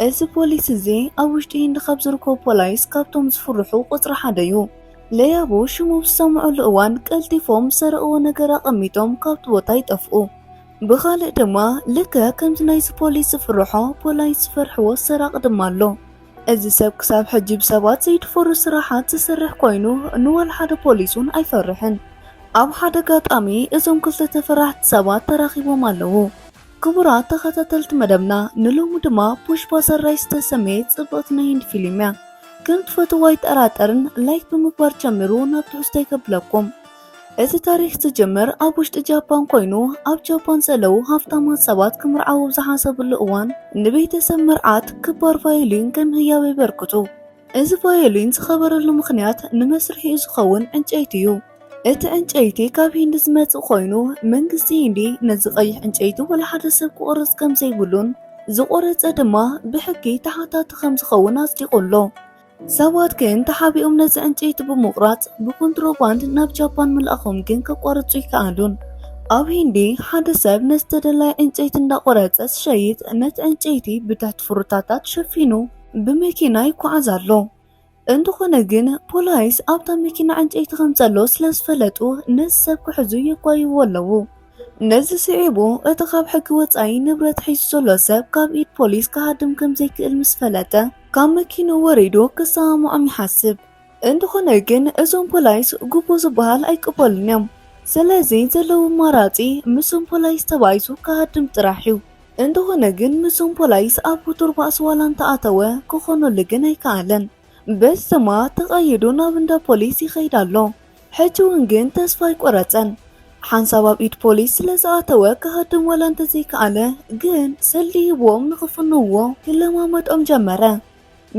እዚ ፖሊስ እዚ ኣብ ውሽጢ ህንዲ ካብ ዝርከቡ ፖላይስ ካብቶም ዝፍርሑ ቁጽሪ ሓደ እዩ። ለያቡ ሽሙ ብዝሰምዑሉ እዋን ቀልጢፎም ዝሰረቕዎ ነገር ኣቐሚጦም ካብቲ ቦታ ይጠፍኡ። ብኻልእ ድማ ልክዕ ከምዚ ናይዚ ፖሊስ ዝፍርሖ ፖላይስ ዝፈርሕዎ ሰራቒ ድማ ኣሎ። እዚ ሰብ ክሳብ ሕጂ ብሰባት ዘይድፈሩ ስራሓት ዝሰርሕ ኮይኑ ንዋላ ሓደ ፖሊስ እውን ኣይፈርሕን። ኣብ ሓደ ኣጋጣሚ እዞም ክልተ ፈራሕቲ ሰባት ተራኺቦም ኣለዉ። ክቡራት ተኸታተልቲ መደብና፣ ንሎሚ ድማ ፑሽፓ ሰራይ ዝተሰመየ ጽብቕቲ ናይ ህንዲ ፊልም እያ። ከም ትፈትዋ ኣይጠራጠርን። ላይክ ብምግባር ጀምሩ። ናብ ትሕዝቶ ይከብለኩም። እዚ ታሪኽ ዝጀምር ኣብ ውሽጢ ጃፓን ኮይኑ፣ ኣብ ጃፓን ዘለዉ ሃፍታማት ሰባት ክምርዓዉ ኣብ ዝሓሰብሉ እዋን ንቤተሰብ መርዓት ክባር ቫዮሊን ከም ህያብ የበርክቱ። እዚ ቫዮሊን ዝኸበረሉ ምኽንያት ንመስርሒኡ ዝኸውን ዕንጨይቲ እዩ። እቲ ዕንጨይቲ ካብ ሂንዲ ዝመጽእ ኮይኑ፣ መንግስቲ ሂንዲ ነዚ ቀይሕ ዕንጨይቲ ወላ ሓደ ሰብ ክቆርጽ ከም ዘይብሉን ዝቆረጸ ድማ ብሕጊ ተሓታቲ ከም ዝኸውን ኣጽዲቑ ኣሎ። ሰባት ግን ተሓቢኦም ነዚ ዕንጨይቲ ብምቑራጽ ብኮንትሮባንድ ናብ ጃፓን ምልኣኾም ግን ከቋርጹ ይከኣሉን። ኣብ ሂንዲ ሓደ ሰብ ነዚ ተደላይ ዕንጨይቲ እንዳቆረጸ ዝሸይጥ ነቲ ዕንጨይቲ ብትሕቲ ፍሩታታት ሸፊኑ ብመኪና ይጓዓዝ ኣሎ። እንተኾነ ግን ፖላይስ ኣብታ መኪና ዕንጨይቲ ከም ዘሎ ስለ ዝፈለጡ ነዚ ሰብ ክሕዙ የጓይዎ ኣለዉ። ነዚ ስዒቡ እቲ ካብ ሕጊ ወጻኢ ንብረት ሒዙ ዘሎ ሰብ ካብ ኢድ ፖሊስ ክሃድም ከም ዘይክእል ምስ ፈለጠ ካብ መኪንኡ ወሪዱ ክሰማምዖም ይሓስብ። እንተኾነ ግን እዞም ፖላይስ ጉቦ ዝበሃል ኣይቅበሉን እዮም። ስለዚ ዘለዎ ኣማራጺ ምስዞም ፖላይስ ተባኢሱ ክሃድም ጥራሕ እዩ። እንተኾነ ግን ምስዞም ፖላይስ ኣብ ውቱር ባእሲ ዋላ እንተኣተወ ክኾነሉ ግን ኣይከኣለን። በዚ ድማ ተቐይዱ ናብ እንዳ ፖሊስ ይኸይድ ኣሎ። ሕጂ እውን ግን ተስፋ ኣይቆረጸን። ሓንሳብ ኣብ ኢድ ፖሊስ ስለ ዝኣተወ ክሃድም ዋላ እንተዘይከኣለ ግን ሰልዲ ሂብዎም ንኽፍንውዎ ክለማመጦም ጀመረ።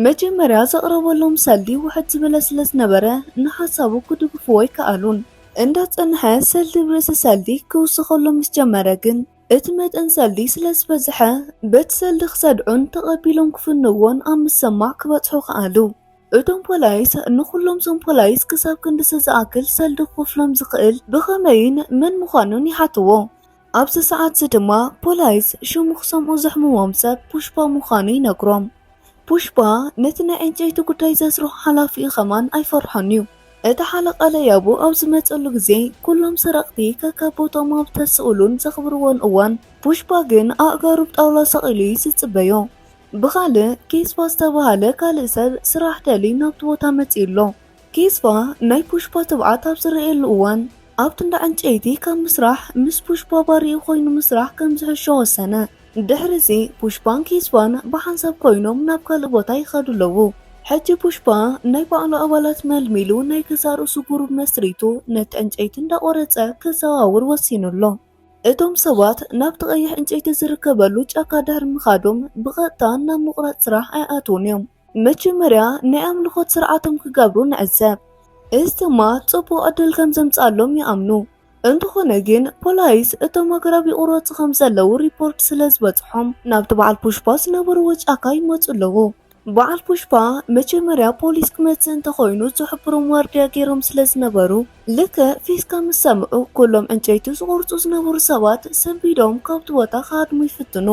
መጀመርያ ዘቕረበሎም ሰልዲ ውሕድ ዝበለ ስለ ዝነበረ ንሓሳቡ ክድግፍዎ ኣይከኣሉን። እንዳጸንሐ ሰልዲ ብርእሲ ሰልዲ ክውስኸሎም ምስ ጀመረ ግን እቲ መጠን ሰልዲ ስለ ዝበዝሐ በቲ ሰልዲ ክሰድዑን ተቐቢሎም ክፍንዎን ኣብ ምስማዕ ክበጽሑ ከኣሉ። እቶም ፖላይስ ንኹሎም ዞም ፖላይስ ክሳብ ክንድዚ ዝኣክል ሰልዲ ክኸፍሎም ዝኽእል ብኸመይን መን ምዃኑን ይሓትዎ። ኣብዚ ሰዓት እዚ ድማ ፖላይስ ሽሙ ክሰምዑ ዘሕምዎም ሰብ ፑሽፓ ምዃኑ ይነግሮም። ፑሽፓ ነቲ ናይ ዕንጨይቲ ጉዳይ ዘስርሖ ሓላፊኡ ኸማን ኣይፈርሖን እዩ። እቲ ሓለቓ ለያቡ ኣብ ዝመጸሉ ግዜ ኩሎም ሰረቕቲ ከካብ ቦቶም ኣብ ተስእሉን ዘኽብርዎን እዋን ፑሽፓ ግን ኣእጋሩ ብጣውላ ሰቒሉ እዩ ዝጽበዮ። ብኻልእ ኬስፋ ዝተባህለ ካልእ ሰብ ስራሕ ደልዩ ናብቲ ቦታ መጺኡ ኣሎ። ኬስፋ ናይ ፑሽፓ ትብዓት ኣብ ዝረኣየሉ እዋን ኣብቲ እንዳ ዕንጨይቲ ካብ ምስራሕ ምስ ፑሽፓ ባሪኡ ኮይኑ ምስራሕ ከም ዝሕሾ ወሰነ። ድሕሪ እዚ ፑሽፓን ኬስፋን ብሓንሳብ ኮይኖም ናብ ካልእ ቦታ ይኸዱ ኣለዉ። ሕጂ ፑሽፓ ናይ ባዕሉ ኣባላት መልሚሉ ናይ ገዛእ ርእሱ ጉሩብ መስሪቱ ነቲ ዕንጨይቲ እንዳቆረጸ ክዘዋውር ወሲኑ ኣሎ። እቶም ሰባት ናብቲ ቀይሕ ዕንጨይቲ ዝርከበሉ ጫካ ድሕሪ ምኻዶም ብቐጥታ ናብ ምቑራጽ ስራሕ ኣይኣትዉን እዮም። መጀመርያ ናይ ኣምልኾት ስርዓቶም ክገብሩ ንዕዘብ። እዚ ድማ ጽቡቕ ዕድል ከም ዘምጽኣሎም ይኣምኑ። እንተኾነ ግን ፖላይስ እቶም ኣግራብ ይቑረጹ ከም ዘለዉ ሪፖርት ስለ ዝበጽሖም ናብቲ በዓል ፑሽፓ ዝነበርዎ ጫካ ይመጹ ኣለዉ። በዓል ፑሽፓ መጀመርያ ፖሊስ ክመጽእ እንተኾይኑ ዝሕብሮም ዋርድያ ገይሮም ስለ ዝነበሩ ልክዕ ፊስካ ምስ ሰምዑ ኩሎም ዕንጨይቲ ዝቑርጹ ዝነበሩ ሰባት ሰንቢዶም ካብቲ ቦታ ክሃድሙ ይፍትኑ።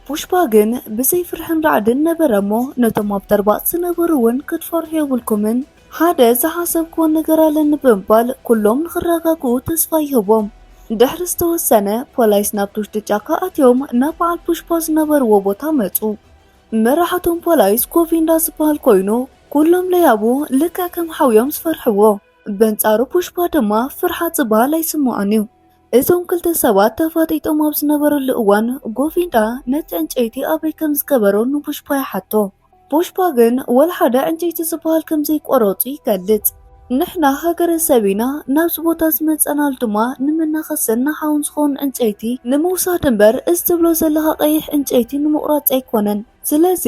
ፑሽፓ ግን ብዘይ ፍርሕን ራዕድን ነበረ እሞ ነቶም ኣብ ተርባጽ ዝነበሩ እውን ክትፈርሑ የብልኩምን ሓደ ዝሓሰብክዎ ነገር ኣለኒ ብምባል ኩሎም ንኽረጋግኡ ተስፋ ይህቦም። ድሕሪ ዝተወሰነ ፖላይስ ናብቲ ውሽጢ ጫካ ኣትዮም ናብ በዓል ፑሽፓ ዝነበርዎ ቦታ መጹ። መራሕቶም ፖላይስ ጎቪንዳ ዝበሃል ኮይኑ ኩሎም ለያቡ ልክዕ ከም ሓውዮም ዝፈርሕዎ። በንጻሩ ፑሽፓ ድማ ፍርሓት ዝበሃል ኣይስምዖን እዩ። እዞም ክልተ ሰባት ተፋጢጦም ኣብ ዝነበረሉ እዋን ጎቪንዳ ነቲ ዕንጨይቲ ኣበይ ከም ዝገበሮ ንፑሽፓ ይሓቶ። ፑሽፓ ግን ወላ ሓደ ዕንጨይቲ ዝበሃል ከም ዘይቆረጹ ይገልጽ። ንሕና ሃገረሰብ ኢና፣ ናብዚ ቦታ ዝመጸናሉ ድማ ንመናኸስን ንሓውን ዝኾን ዕንጨይቲ ንምውሳድ እምበር እዚ ትብሎ ዘለኻ ቀይሕ ዕንጨይቲ ንምቑራጽ ኣይኮነን። ስለዚ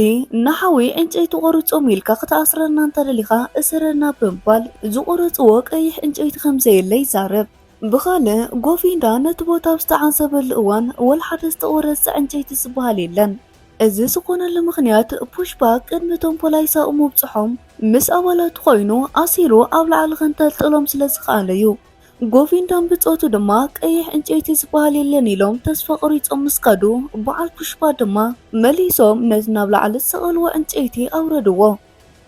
ንሓዊ ዕንጨይቲ ቆርጾም ኢልካ ክትኣስረና እንተደሊኻ እሰረና ብምባል ዝቆረጽዎ ቀይሕ ዕንጨይቲ ከም ዘየለ ይዛረብ። ብኻልእ ጎቪንዳ ነቲ ቦታ ኣብ ዝተዓዘበሉ እዋን ወላ ሓደ ዝተቆረጸ ዕንጨይቲ ዝበሃል የለን። እዚ ዝኾነሉ ምኽንያት ፑሽፓ ቅድሚ እቶም ፖላይስ ኣብኡ ምብጽሖም ምስ ኣባላቱ ኮይኑ ኣሲሩ ኣብ ላዕሊ ከንጠልጥሎም ስለ ዝኸኣለ እዩ። ጎቪንዳን ብጾቱ ድማ ቀይሕ ዕንጨይቲ ዝበሃል የለን ኢሎም ተስፋ ቆሪጾም ምስ ከዱ፣ በዓል ፑሽፓ ድማ መሊሶም ነቲ ናብ ላዕሊ ዝሰቐልዎ ዕንጨይቲ ኣውረድዎ።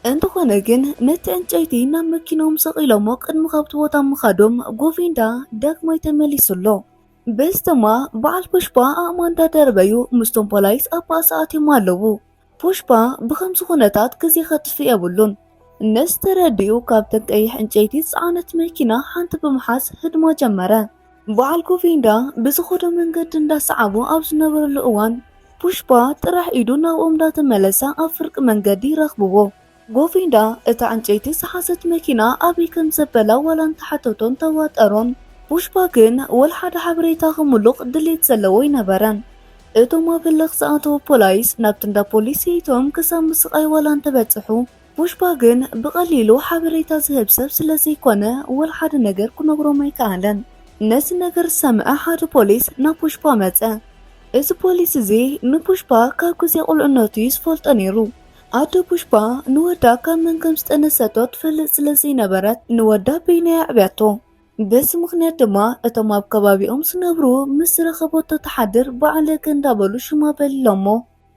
እንተኾነ ግን ነቲ ዕንጨይቲ ናብ መኪኖም ሰቒሎሞ ቅድሚ ካብቲ ቦታ ምኻዶም ጎቪንዳ ዳግማይ ተመሊሱ ኣሎ። በዚ ድማ በዓል ፑሽፓ ኣእማን እንዳደርበዩ ምስቶም ፖላይስ ኣብ ባእሲ ኣትዮም ኣለዉ። ፑሽፓ ብኸምዚ ኩነታት ግዜ ከጥፍእ የብሉን። ነዚ ተረዲኡ ካብተን ቀይሕ ዕንጨይቲ ዝጸዓነት መኪና ሓንቲ ብምሓዝ ህድማ ጀመረ። በዓል ጎቪንዳ ብዝኸዶ መንገዲ እንዳሰዓቡ ኣብ ዝነበረሉ እዋን ፑሽፓ ጥራሕ ኢዱ ናብኦም እንዳተመለሰ ኣብ ፍርቂ መንገዲ ይረኽብዎ። ጎቪንዳ እታ ዕንጨይቲ ዝሓዘት መኪና ኣበይ ከም ዘበላ ዋላ እንተሓተቶን ተዋጠሮን፣ ፑሽፓ ግን ወላ ሓደ ሓበሬታ ክምሉቕ ድሌት ዘለዎ ኣይነበረን። እቶም ኣብ ህልኽ ዝኣተዉ ፖላይስ ናብቲ እንዳ ፖሊስ የእትዎም ክሳብ ምስቓይ ዋላ እንተበጽሑ፣ ፑሽፓ ግን ብቐሊሉ ሓበሬታ ዝህብ ሰብ ስለ ዘይኮነ ወላ ሓደ ነገር ክነግሮም ኣይከኣለን። ነዚ ነገር ዝሰምዐ ሓደ ፖሊስ ናብ ፑሽፓ መጸ። እዚ ፖሊስ እዚ ንፑሽፓ ካብ ግዜ ቁልዕነቱ እዩ ዝፈልጦ ነይሩ። ኣደ ፑሽፓ ንወዳ ካብ መን ከም ዝጠነሰቶ ትፈልጥ ስለ ዘይነበረት ንወዳ በይና የዕብያቶ። በዚ ምኽንያት ድማ እቶም ኣብ ከባቢኦም ዝነብሩ ምስ ዝረኸበቶ ትሓድር በዓል ገ እንዳበሉ ሽማ በሊሎሞ።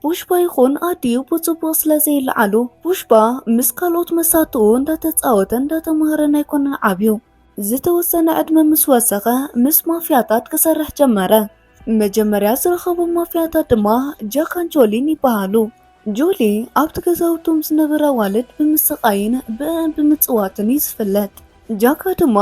ፑሽፓ ይኹን ኣዲኡ ብጽቡቕ ስለ ዘይለዓሉ፣ ፑሽፓ ምስ ካልኦት መሳትኡ እንዳተጻወተ እንዳተማሃረ ናይ ኮነን ዓብዩ። ዝተወሰነ ዕድመ ምስ ወሰኸ ምስ ማፍያታት ክሰርሕ ጀመረ። መጀመርያ ዝረኸቦም ማፍያታት ድማ ጃካን ጆሊን ይበሃሉ። ጆሊ ኣብቲ ገዛውቶም ዝነበረ ኣዋልድ ብምስቓይን ብእአን ብምጽዋትን እዩ ዝፍለጥ። ጃካ ድማ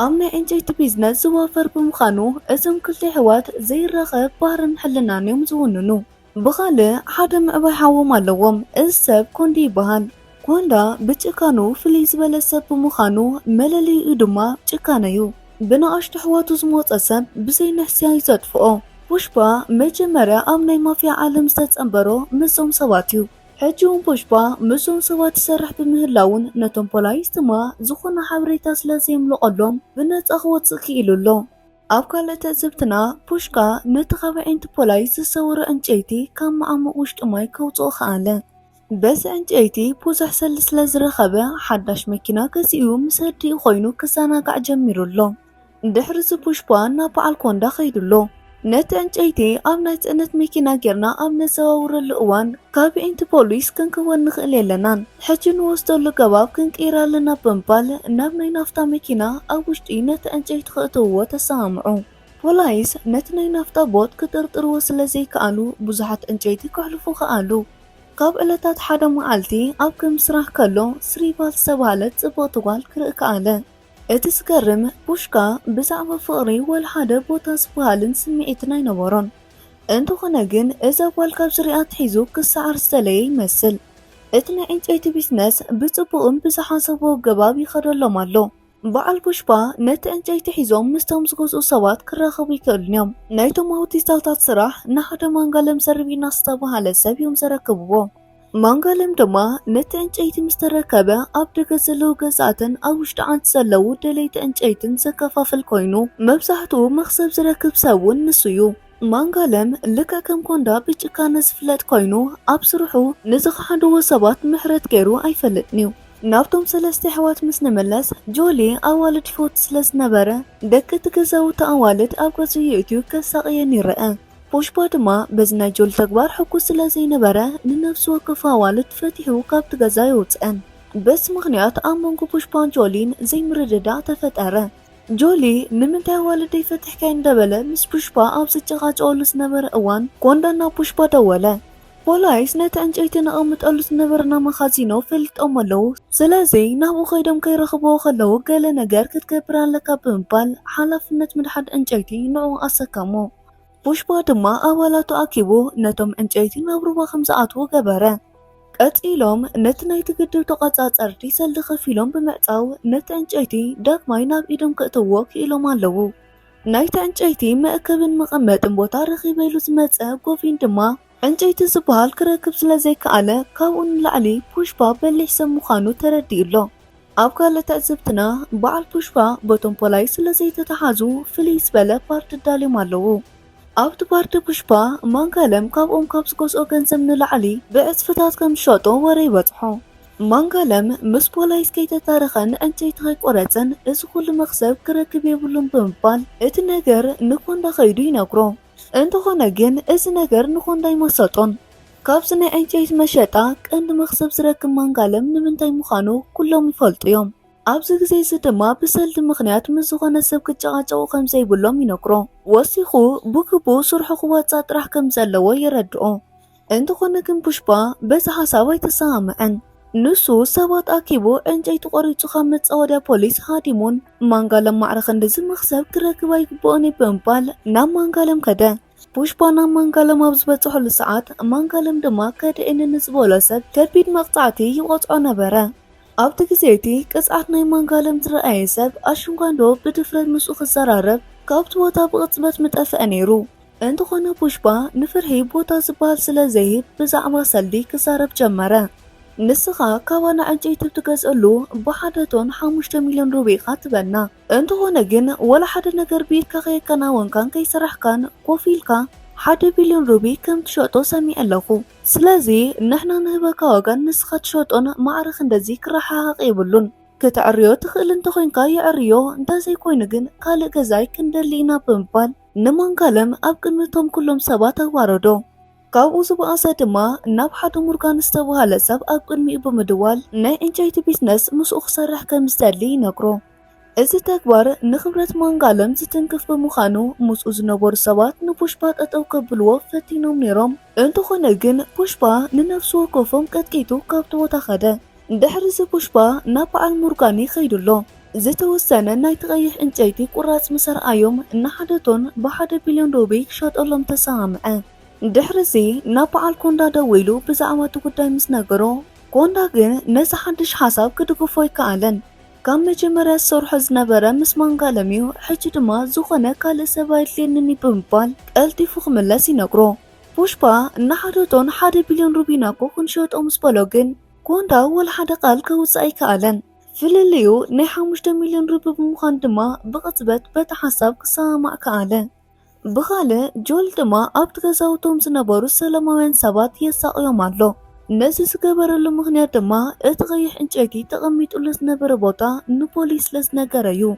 ኣብ ናይ ዕንጨይቲ ቢዝነስ ዝዋፈር ብምዃኑ እዞም ክልተ ኣሕዋት ዘይራኸብ ባህርን ሕልናን እዮም ዝውንኑ። ብኻልእ ሓደ ምዕባይ ሓዎም ኣለዎም። እዚ ሰብ ኮንዲ ይበሃል። ኮንዳ ብጭካኑ ፍልይ ዝበለ ሰብ ብምዃኑ መለለይኡ ድማ ጭካነ እዩ። ብንኣሽቱ ኣሕዋቱ ዝመጸ ሰብ ብዘይ ንሕስያ እዩ ዘጥፍኦ። ፑሽፓ መጀመርያ ኣብ ናይ ማፍያ ዓለም ዝተጸንበሮ ምስዞም ሰባት እዩ። ሕጂ እውን ፑሽፓ ምስዞም ሰባት ይሰርሕ ብምህላውን ነቶም ፖላይስ ድማ ዝኾነ ሓበሬታ ስለ ዘየምልቐሎም ብነጻ ክወጽእ ክኢሉ ኣሎ። ኣብ ካልእ ትዕዝብትና ፑሽካ ነቲ ካብ ኣዒንቲ ፖላይስ ዝሰወሮ ዕንጨይቲ ካብ መዓሙቕ ውሽጢ ማይ ከውጽኦ ከኣለ። በዚ ዕንጨይቲ ብዙሕ ሰልዲ ስለ ዝረኸበ ሓዳሽ መኪና ገዚኡ ምስ ኣዲኡ ኮይኑ ክዘናጋዕ ጀሚሩ ኣሎ። ድሕሪ እዚ ፑሽፓ ናብ በዓል ኮንዳ ከይዱ ኣሎ። ነቲ ዕንጨይቲ ኣብ ናይ ጽዕነት መኪና ጌርና ኣብ ነዘዋውረሉ እዋን ካብ ኣዒንቲ ፖሊስ ክንከወን ንኽእል የለናን። ሕጂ ንወስደሉ ገባብ ክንቅይር ኣለና ብምባል ናብ ናይ ናፍታ መኪና ኣብ ውሽጢ ነቲ ዕንጨይቲ ክእትውዎ ተሰማምዑ። ፖላይስ ነቲ ናይ ናፍታ ቦጥ ክጥርጥርዎ ስለ ዘይከኣሉ ብዙሓት ዕንጨይቲ ከሕልፉ ከኣሉ። ካብ ዕለታት ሓደ መዓልቲ ኣብ ከም ስራሕ ከሎ ስሪቫል ዝተባህለት ጽብቕቲ ጓል ክርኢ ከኣለ። እቲ ዝገርም ፑሽካ ብዛዕባ ፍቕሪ ወላ ሓደ ቦታ ዝበሃልን ስምዒትን ኣይነበሮን። እንተኾነ ግን እዛ ጓል ካብ ዝሪኣ ኣትሒዙ ክሰዓር ዝደለየ ይመስል። እቲ ናይ ዕንጨይቲ ቢዝነስ ብጽቡቕን ብዝሓሰቦ ኣገባብ ይኸደሎም ኣሎ። በዓል ፑሽፓ ነቲ ዕንጨይቲ ሒዞም ምስቶም ዝገዝኡ ሰባት ክራኸቡ ይክእሉን እዮም። ናይቶም ኣውቲስታታት ስራሕ ንሓደ ማንጋለም ሰርቪናስ ዝተባህለ ሰብ እዮም ዘረክብዎ። ማንጋለም ድማ ነቲ ዕንጨይቲ ምስ ተረከበ ኣብ ደገ ዘለዉ ገዛእትን ኣብ ውሽጢ ዓዲ ዘለዉ ደለይቲ ዕንጨይትን ዘከፋፍል ኮይኑ መብዛሕትኡ መኽሰብ ዝረክብ ሰብ እውን ንሱ እዩ። ማንጋለም ልክዕ ከም ኮንዳ ብጭካነ ዝፍለጥ ኮይኑ ኣብ ስርሑ ንዝኸሓድዎ ሰባት ምሕረት ገይሩ ኣይፈልጥን እዩ። ናብቶም ሰለስተ ኣሕዋት ምስ ንምለስ፣ ጆሊ ኣዋልድ ይፈቱ ስለ ዝነበረ፣ ደቂ እቲ ገዛውቲ ኣዋልድ ኣብ ገዝኡ የእትዩ ከሳቕየን ይረአ። ፑሽፓ ድማ በዚ ናይ ጆሊ ተግባር ሕጉስ ስለ ዘይነበረ፣ ንነፍሲ ወከፍ ኣዋልድ ፈቲሑ ካብቲ ገዛ የውፅአን። በዚ ምኽንያት ኣብ መንጎ ፑሽፓን ጆሊን ዘይምርድዳእ ተፈጠረ። ጆሊ ንምንታይ ኣዋልደይ ፈቲሕካዮ እንዳበለ ምስ ፑሽፓ ኣብ ዝጨቓጨቐሉ ዝነበረ እዋን፣ ኮንዳ ናብ ፑሽፓ ደወለ። ፖላይስ ነቲ ዕንጨይቲ ነቐምጠሉ ዝነበርና መኻዚኖ ፈሊጦም ኣለዉ፣ ስለዚ ናብኡ ከይዶም ከይረኽብዎ ከለዉ ገለ ነገር ክትገብር ኣለካ ብምባል ሓላፍነት ምድሓን ዕንጨይቲ ንዕኡ ኣሰከሞ። ፑሽፓ ድማ ኣባላቱ ኣኪቡ ነቶም ዕንጨይቲ ናብ ሩባ ከም ዝኣትዉ ገበረ። ቀጺሎም ነቲ ናይቲ ግድብ ተቖጻጸርቲ ሰልዲ ከፊሎም ብምዕጻው ነቲ ዕንጨይቲ ዳግማይ ናብ ኢዶም ከእትውዎ ክኢሎም ኣለዉ። ናይቲ ዕንጨይቲ መእከብን መቐመጥን ቦታ ረኺበ ኢሉ ዝመጸ ጎቪን ድማ ዕንጨይቲ ዝበሃል ክረክብ ስለ ዘይከኣለ፣ ካብኡ ንላዕሊ ፑሽፓ በሊሕ ሰብ ምዃኑ ተረዲኡ ኣሎ። ኣብ ካልእ ትዕዝብትና፣ በዓል ፑሽፓ በቶም ፖላይስ ስለ ዘይተተሓዙ ፍልይ ዝበለ ፓርቲ ኣዳልዮም ኣለዉ። ኣብቲ ፓርቲ ፑሽፓ ማንጋለም ካብኦም ካብ ዝገዝኦ ገንዘብ ንላዕሊ ብዕጽፍታት ከም ዝሸጦ ወረ ይበጽሖ። ማንጋለም ምስ ፖላይስ ከይተታረኸን ዕንጨይቲ ከይቆረጸን እዚ ኩሉ መኽሰብ ክረክብ የብሉን ብምባል እቲ ነገር ንኮንዳ ከይዱ ይነግሮ። እንተኾነ ግን እዚ ነገር ንኮንዳ ኣይመሰጦን። ካብዚ ናይ ዕንጨይቲ መሸጣ ቀንዲ መኽሰብ ዝረክብ ማንጋለም ንምንታይ ምዃኑ ኩሎም ይፈልጡ እዮም። ኣብዚ ግዜ እዚ ድማ ብሰልዲ ምኽንያት ምስ ዝኾነ ሰብ ክጨቓጨቑ ከም ዘይብሎም ይነግሮ። ወሲኹ ብግቡእ ስርሑ ክወጽእ ጥራሕ ከም ዘለዎ የረድኦ። እንተኾነ ግን ፑሽፓ በዚ ሓሳብ ኣይተሰማምዐን። ንሱ ሰባት ኣኪቡ ዕንጨይቲ ቆሪጹ ካብ መጻወድያ ፖሊስ ሃዲሙን ማንጋለም ማዕረ ክንድዚ መኽሰብ ክረክብ ኣይግብኦን እዩ ብምባል ናብ ማንጋለም ከደ። ፑሽፓ ናብ ማንጋለም ኣብ ዝበጽሐሉ ሰዓት ማንጋለም ድማ ከድዕኒ ንዝበሎ ሰብ ከቢድ መቕጻዕቲ ይቖጽዖ ነበረ። ኣብቲ ግዜ እቲ ቅጽዓት ናይ ማንጋለም ዝረኣየ ሰብ ኣሽንጓንዶ ብድፍረት ምስኡ ክዘራረብ ካብቲ ቦታ ብቕጽበት ምጠፍአ ነይሩ። እንተኾነ ፑሽፓ ንፍርሒ ቦታ ዝበሃል ስለ ዘይህብ ብዛዕባ ሰልዲ ክዛረብ ጀመረ። ንስኻ ካባና ዕንጨይቲ ብትገዝእሉ ብሓደ ቶን ሓሙሽተ ሚልዮን ሩቢ ኢኻ ትበና። እንተኾነ ግን ወላ ሓደ ነገር ብኢድካ ከየከናወንካን ከይሰራሕካን ኮፍ ኢልካ ሓደ ቢልዮን ሩቢ ከም ትሸጦ ሰሚዐ ኣለኹ። ስለዚ ንሕና ንህበካ ዋጋን ንስኻ ትሸጦን ማዕረ ክንደዚ ክረሓሓቕ የብሉን። ክተዕርዮ ትኽእል እንተኾይንካ የዕርዮ፣ እንተዘይኮይኑ ግን ካልእ ገዛኢ ክንደሊ ኢና ብምባል ንማንጋለም ኣብ ቅድሚ እቶም ኩሎም ሰባት ኣዋረዶ። ካብኡ ዝበኣሰ ድማ ናብ ሓደ ሙርጋን ዝተባህለ ሰብ ኣብ ቅድሚኡ ብምድዋል ናይ ዕንጨይቲ ቢዝነስ ምስኡ ክሰርሕ ከም ዝደሊ ይነግሮ። እዚ ተግባር ንኽብረት ማንጋለም ዝትንክፍ ብምዃኑ ምስኡ ዝነበሩ ሰባት ንፑሽፓ ጠጠው ከብልዎ ፈቲኖም ነይሮም። እንተኾነ ግን ፑሽፓ ንነፍሲ ወከፎም ቀጥቂጡ ካብቲ ቦታ ኸደ። ድሕሪ እዚ ፑሽፓ ናብ በዓል ሙርጋን ይኸይዱ ኣሎ። ዝተወሰነ ናይቲ ቀይሕ ዕንጨይቲ ቁራጽ ምስ ኣርኣዮም ንሓደ ቶን ብሓደ ቢልዮን ሩቢ ክሸጠሎም ተሰማምዐ። ድሕሪ እዚ ናብ በዓል ኮንዳ ደዊሉ ብዛዕባ እቲ ጉዳይ ምስ ነገሮ፣ ኮንዳ ግን ነዚ ሓድሽ ሓሳብ ክድግፎ ኣይከኣለን። ካብ መጀመርያ ዝሰርሖ ዝነበረ ምስ ማንጋለም እዩ፣ ሕጂ ድማ ዝኾነ ካልእ ሰብ ኣየድልየንን እዩ ብምባል ቀልጢፉ ክምለስ ይነግሮ። ፑሽፓ ንሓደ ቶን ሓደ ቢልዮን ሩቢ ኢና እኮ ክንሸጦ ምስ በሎ ግን ኮንዳ ወላ ሓደ ቃል ከውጽእ ኣይከኣለን። ፍልልዩ ናይ ሓሙሽተ ሚልዮን ሩቢ ብምዃን ድማ ብቕጽበት በቲ ሓሳብ ክሰማማዕ ከኣለ። ብኻልእ ጆል ድማ ኣብቲ ገዛውቶም ዝነበሩ ሰላማውያን ሰባት የሳቕዮም ኣሎ። ነዚ ዝገበረሉ ምኽንያት ድማ እቲ ቀይሕ ዕንጨይቲ ተቐሚጡሉ ዝነበረ ቦታ ንፖሊስ ስለ ዝነገረ እዩ።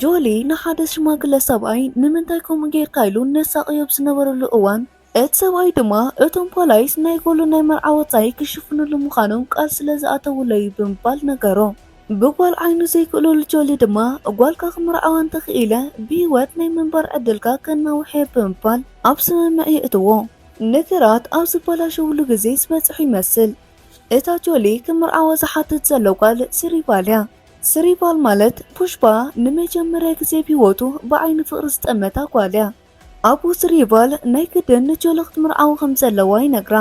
ጆሊ ንሓደ ሽማግለ ሰብኣይ ንምንታይ ከምኡ ጌርካ ኢሉ ነሳቕዮ ኣብ ዝነበረሉ እዋን እቲ ሰብኣይ ድማ እቶም ፖላይስ ናይ ጎሉ ናይ መርዓ ወጻኢ ክሽፍኑሉ ምዃኖም ቃል ስለ ዝኣተውለይ እዩ ብምባል ነገሮ። ብጓል ዓይኑ ዘይክእለሉ ጆሊ ድማ ጓልካ ክምርዓዋ እንተኽኢለ ብህይወት ናይ ምንባር ዕድልካ ከናውሕ እየ ብምባል ኣብ ስምምዕ የእትዎ። ነገራት ኣብ ዝበላሸውሉ ግዜ ዝበጽሑ ይመስል። እታ ጆሊ ክምርዓዋ ዝሓትት ዘሎ ጓል ስሪቫል እያ። ስሪቫል ማለት ፑሽፓ ንመጀመርያ ግዜ ብህይወቱ ብዓይኒ ፍቕሪ ዝጠመታ ጓል እያ። ኣቡ ስሪቫል ናይ ግድን ንጆሊ ክትምርዓዎ ከም ዘለዋ ይነግራ።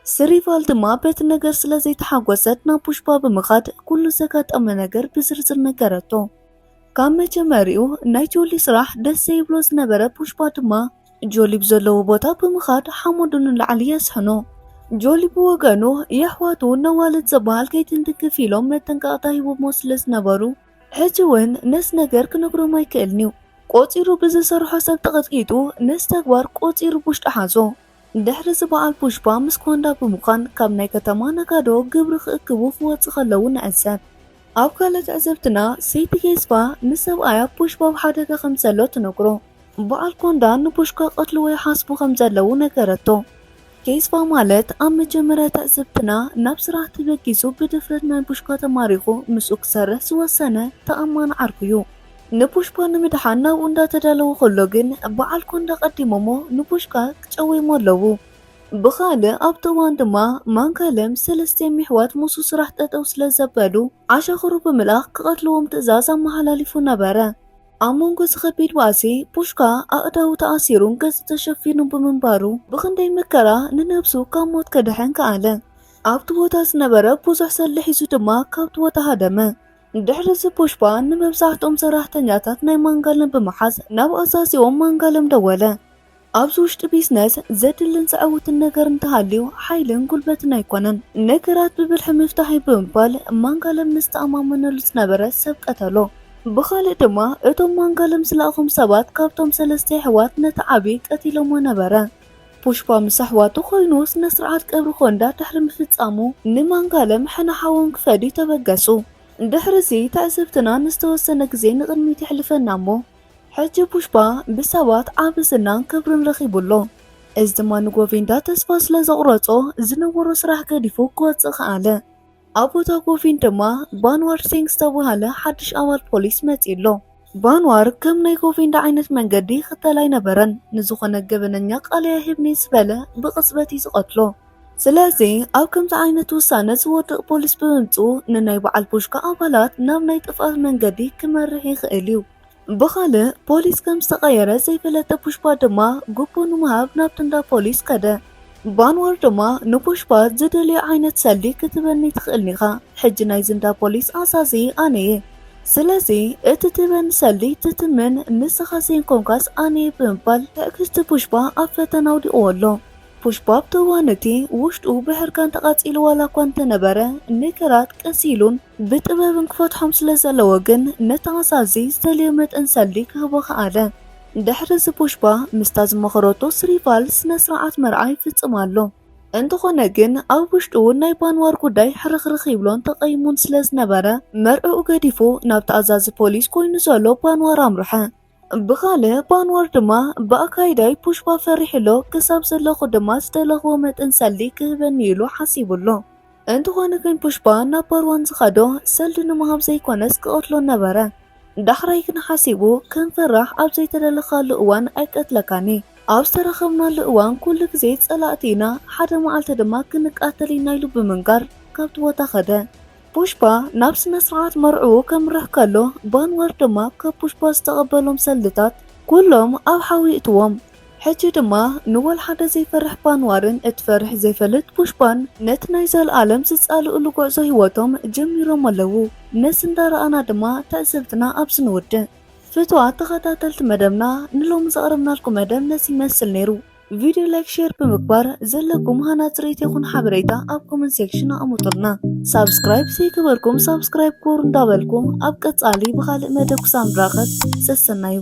ስሪቫል ድማ በቲ ነገር ስለ ዘይተሓጎሰት ናብ ፑሽፓ ብምኻድ ኩሉ ዘጋጠመ ነገር ብዝርዝር ነገረቶ። ካብ መጀመሪኡ ናይ ጆሊ ስራሕ ደስ ዘይብሎ ዝነበረ ፑሽፓ ድማ ጆሊ ብዘለዎ ቦታ ብምኻድ ሓመዱ ንላዕሊ የስሕኖ። ጆሊ ብወገኑ የሕዋቱ ነዋልድ ዝበሃል ከይትንክፍ ኢሎም መጠንቀቕታ ሂቦሞ ስለ ዝነበሩ ሕጂ እውን ነዚ ነገር ክነግሮም ኣይክእልን እዩ። ቆጺሩ ብዝሰርሖ ሰብ ተቐጥቂጡ ነዚ ተግባር ቆጺሩ ብውሽጡ ሓዞ። ድሕሪ እዚ በዓል ፑሽፓ ምስ ኮንዳ ብምዃን ካብ ናይ ከተማ ነጋዶ ግብሪ ክእክቡ ክወጽእ ከለዉ ንዕዘብ። ኣብ ካልእ ትዕዝብትና ሰይቲ ኬስፋ ንሰብኣያ ፑሽፓ ኣብ ሓደጋ ከም ዘሎ ትነግሮ። በዓል ኮንዳ ንፑሽካ ቀትልዎ ይሓስቡ ከም ዘለዉ ነገረቶ። ኬስፋ ማለት ኣብ መጀመርያ ትዕዝብትና ናብ ስራሕ ተበጊሱ ብድፍረት ናይ ፑሽካ ተማሪኹ ምስኡ ክሰርሕ ዝወሰነ ተኣማኒ ዓርኩ እዩ። ንፑሽፓ ንምድሓን ናብኡ እንዳተዳለወ ከሎ ግን በዓል ኮንዳ ቀዲሞሞ ንፑሽካ ክጨውይሞ ኣለዉ። ብኻልእ ኣብቲ እዋን ድማ ማንጋለም ሰለስቲኦም የሕዋት ምስኡ ስራሕ ጠጠው ስለ ዘበሉ ዓሻኽሩ ብምልኣኽ ክቐትልዎም ትእዛዝ ኣመሓላሊፉ ነበረ። ኣብ መንጎ እዚ ከቢድ ባእሲ ፑሽካ ኣእዳዉ ተኣሲሩን ገጹ ተሸፊኑ ብምንባሩ ብኽንደይ መከራ ንነብሱ ካብ ሞት ከድሕን ከኣለ። ኣብቲ ቦታ ዝነበረ ብዙሕ ሰልዲ ሒዙ ድማ ካብቲ ቦታ ሃደመ። ድሕሪ እዚ ፑሽፓ ንመብዛሕትኦም ሰራሕተኛታት ናይ ማንጋለም ብምሓዝ ናብ ኣዛዚኦም ማንጋለም ደወለ። ኣብዚ ውሽጢ ቢዝነስ ዘድልን ዘዕውትን ነገር እንተሃልዩ ሓይልን ጉልበትን ኣይኮነን፣ ነገራት ብብልሒ ምፍታሕ እዩ ብምባል ማንጋለም ንዝተኣማመነሉ ዝነበረ ሰብ ቀተሎ። ብኻልእ ድማ እቶም ማንጋለም ዝለኣኾም ሰባት ካብቶም ሰለስተ የሕዋት ነቲ ዓቢ ቀቲሎሞ ነበረ። ፑሽፓ ምስ ኣሕዋቱ ኮይኑ ስነ ስርዓት ቀብሪ ኮንዳ ድሕሪ ምፍጻሙ ንማንጋለም ሕነ ሓዎም ክፈድዩ ተበገሱ። ድሕሪ እዚ ትዕዝብትና ንዝተወሰነ ግዜ ንቕድሚት የሕልፈና እሞ ሕጂ ፑሽፓ ብሰባት ዓቢ ዝናን ክብርን ረኺቡ ኣሎ። እዚ ድማ ንጎቪንዳ ተስፋ ስለ ዘቑረጾ ዝነበሮ ስራሕ ገዲፉ ክወጽእ ከኣለ። ኣብ ቦታ ጎቪንድ ድማ ባንዋር ሲንግ ዝተባህለ ሓድሽ ኣባል ፖሊስ መጺኡ ኣሎ። ባንዋር ከም ናይ ጎቪንዳ ዓይነት መንገዲ ይኽተል ኣይነበረን። ንዝኾነ ገበነኛ ቃለይ ኣይህብን ዝበለ ብቕጽበት እዩ ዝቐትሎ። ስለዚ ኣብ ከምዚ ዓይነት ውሳነ ዝወድቕ ፖሊስ ብምምጽኡ ንናይ በዓል ፑሽካ ኣባላት ናብ ናይ ጥፍኣት መንገዲ ክመርሕ ይኽእል እዩ። ብኻልእ ፖሊስ ከም ዝተቐየረ ዘይፈለጠ ፑሽፓ ድማ ጉቦ ንምሃብ ናብቲ እንዳ ፖሊስ ከደ። ባንዋር ድማ ንፑሽፓ ዝደልዮ ዓይነት ሰልዲ ክትበኒ ትኽእል ኢኻ። ሕጂ ናይዚ እንዳ ፖሊስ ኣዛዚ ኣነ እየ። ስለዚ እቲ ትበኒ ሰልዲ ትትምን ንስኻ ዘይንኮንካስ ኣነ እየ ብምባል ትዕግስቲ ፑሽፓ ኣብ ፈተና ኣውዲቕዎ ኣሎ። ፑሽፓ ብተዋንቲ ውሽጡ ብሕርቃን ተቓጺሉ ዋላ እኳ እንተነበረ ነገራት ቀስ ኢሉን ብጥበብን ክፈትሖም ስለ ዘለዎ ግን ነቲ ኣዛዚ ዝደለዮ መጠን ሰልዲ ክህቦ ከኣለ። ድሕሪ እዚ ፑሽፓ ምስታ ዝመኸረቶ ስሪፋል ስነ ስርዓት መርዓ ይፍጽም ኣሎ። እንተኾነ ግን ኣብ ውሽጡ ናይ ባንዋር ጉዳይ ሕርኽርኽ ይብሎን ተቐይሙን ስለ ዝነበረ መርዕኡ ገዲፉ ናብቲ ኣዛዚ ፖሊስ ኮይኑ ዘሎ ባንዋር ኣምርሐ። ብኻልእ ባንዋር ድማ ብኣካይዳይ ፑሽፓ ፈሪሕሎ ክሳብ ዘለኹ ድማ ዝደለኽዎ መጠን ሰልዲ ክህበኒ ኢሉ ሓሲቡሎ። እንተኾነ ግን ፑሽፓ ናብ ባርዋን ዝኸዶ ሰልዲ ንምሃብ ዘይኮነስ ክቐትሎ ነበረ። ዳሕራይ ግን ሓሲቡ ከም ፈራሕ ኣብ ዘይተደለኻሉ እዋን ኣይቀትለካኒ። ኣብ ዝተረኸብናሉ እዋን ኩሉ ግዜ ጸላእቲ ኢና፣ ሓደ መዓልቲ ድማ ክንቃተል ኢና ኢሉ ብምንጋር ካብቲ ቦታ ኸደ። ፑሽፓ ናብ ስነ ስርዓት መርዕኡ ከምርሕ ከሎ ባንዋር ድማ ካብ ፑሽፓ ዝተቐበሎም ሰልድታት ኩሎም ኣብ ሓዊ ይእትዎም። ሕጂ ድማ ንወል ሓደ ዘይፈርሕ ባንዋርን እትፈርሕ ዘይፈልጥ ፑሽፓን ነቲ ናይ ዘለኣለም ዝጻልእሉ ጉዕዞ ህይወቶም ጀሚሮም ኣለዉ። ነዚ እንዳረኣና ድማ ትዕዝብትና ኣብዚ ንውድእ። ፍቱዋት ተኸታተልቲ መደብና ንሎሚ ዘቕረብናልኩም መደብ ነዚ ይመስል ነይሩ። ቪድዮ ላይክ ሼር ብምግባር ዘለኩም ሃናጺ ርእይቶ ይኹን ሓበሬታ ኣብ ኮመንት ሴክሽን ኣቐምጡልና። ሳብስክራይብ ዘይገበርኩም ሳብስክራይብ ግበሩ እንዳበልኩ ኣብ ቀጻሊ ብኻልእ መደብ ክሳብ ንራኸብ ሰሰናዩ።